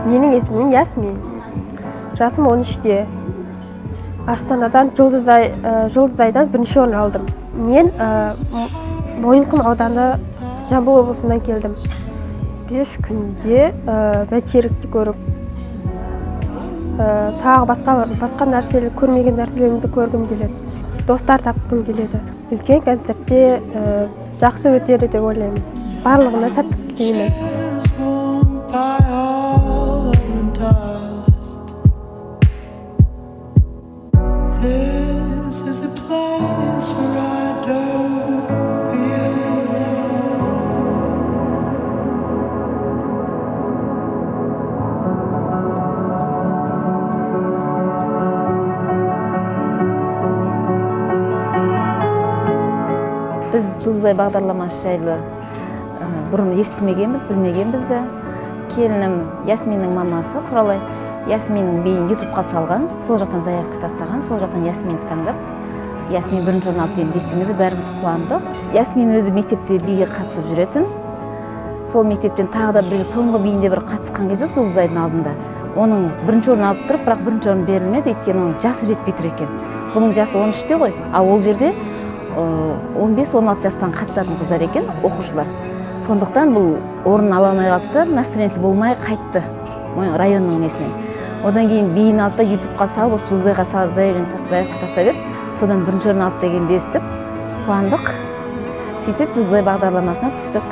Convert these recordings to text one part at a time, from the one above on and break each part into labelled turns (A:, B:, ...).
A: Менің есімім Ясмин. Жасым 13-те. Астанадан Жұлдызайдан бірінші орын алдым. Мен Мойынқұм ауданы Жамбыл облысынан келдім. 5 күнде бәйтеректі көріп, тағы басқа нәрселер, көрмеген нәрселерімді көргім келеді. Достар тапқым келеді. Үлкен концертте жақсы өтеді деп ойлаймын. Барлығына сәттілік тілеймін.
B: This is a place where I don't feel alone.
C: Біз Жұлдызай бағдарламасы жайлы бұрын естімегенбіз, білмегенбіз де. Келінім Ясминнің мамасы Құралай Ясминнің биін ютубқа салған, сол жақтан заявка тастаған, сол жақтан Ясминді таңдап, Ясмин бірінші орын алды дегенді естігенде бәріміз қуандық. Ясмин өзі мектепте биге қатысып жүретін. Сол мектептен тағы да бір соңғы биінде бір қатысқан кезде Жұлдызайдың алдында оның бірінші орын алып тұрып, бірақ бірінші орын берілмеді, өйткені оның жасы жетпей тұр екен. Бұның жасы 13-те ғой, ал ол жерде 15-16 жастан қатысатын қыздар екен, оқушылар. Сондықтан бұл орын ала алмай қалды, настроениесі болмай қайтты районның несінен. Одан кейін биін алды да ютубқа салып, осы Жұлдызайға салып, заявление тастап еді. Содан бірінші орын алды дегенді естіп, қуандық. Сөйтіп Жұлдызай бағдарламасына түстік.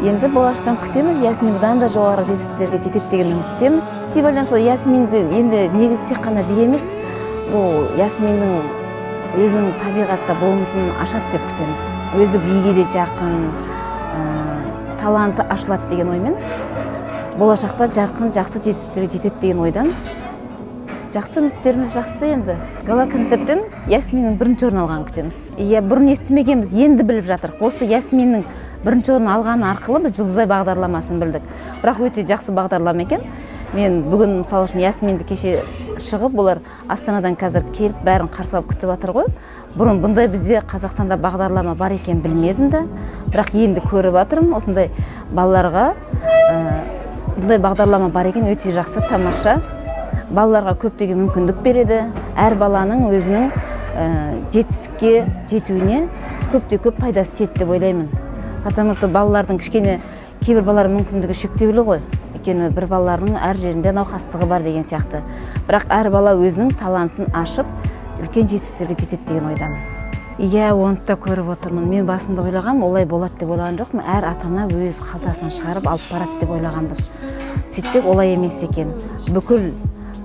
C: Енді болашақтан күтеміз, Ясмин бұдан да жоғары жетістіктерге жетеді деген үміттеміз. Фестивальдан сол Ясминді енді негізі тек қана би емес, бұл Ясминнің өзінің табиғатта болмысын ашады деп күтеміз. Өзі биге де жақын, таланты ашылады деген оймен, болашақта жарқын, жақсы жетістіктерге жетеді деген ойдамыз. Жақсы үміттеріміз жақсы енді. Гала концерттен Ясминнің бірінші орын алғанын күтеміз. Иә, бұрын естімегенбіз, енді біліп жатырмыз. Осы Ясминнің бірінші орын алғаны арқылы біз Жұлдызай бағдарламасын білдік. Бірақ өте жақсы бағдарлама екен. Мен бүгін, мысалы үшін, Ясминді кеше шығып, олар Астанадан қазір келіп, бәрін қарсы алып күтіп жатыр ғой. Бұрын бұндай бізде Қазақстанда бағдарлама бар екенін білмедім де. Бірақ енді көріп жатырмын, осындай балаларға бұндай бағдарлама бар екен, өте жақсы, тамаша. Балаларға көптеген мүмкіндік береді. Әр баланың өзінің жетістікке жетуіне көпте көп пайдасы тиеді деп ойлаймын. Потому что балалардың кішкене кейбір балалардың мүмкіндігі шектеулі ғой. Өйткені бір балалардың әр жерінде науқастығы бар деген сияқты. Бірақ әр бала өзінің талантын ашып, үлкен жетістіктерге жетеді деген ойдамын. Иә, оны да көріп отырмын. Мен басында ойлағам, олай болады деп ойлаған жоқпын. Әр ата-ана өз қалтасынан шығарып алып барады деп ойлағанбыз. Сөйтсек, олай емес екен. Бүкіл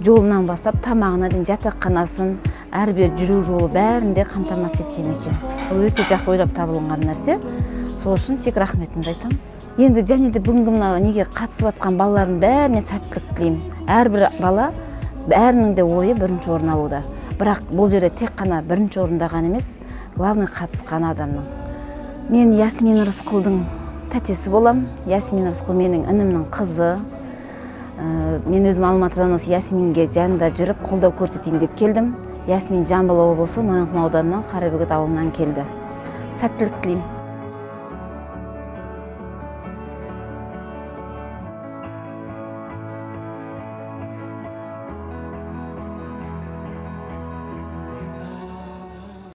C: жолынан бастап тамағына дейін, жатақханасын, әрбір жүру жолы бәрін де қамтамасыз еткен екен. Ол өте жақсы ойлап табылған нәрсе. Сол үшін тек рахметімді айтамын. Енді және де бүгінгі мына неге қатысып жатқан балалардың бәріне сәттілік тілеймін. Әрбір бала, бәрінің де ойы бірінші орын алуда. Бірақ бұл жерде тек қана бірінші орында ғана емес, главный қатысқан адамның. Мен Ясмин Рысқұлдың тәтесі болам. Ясмин Рысқұл менің інімнің қызы. Мен өзім Алматыдан осы Ясминге жанында жүріп қолдау көрсетейін деп келдім. Ясмин Жамбыл облысы Мойынқұм ауданынан Қарабөгет ауылынан келді. Сәттілік тілеймін.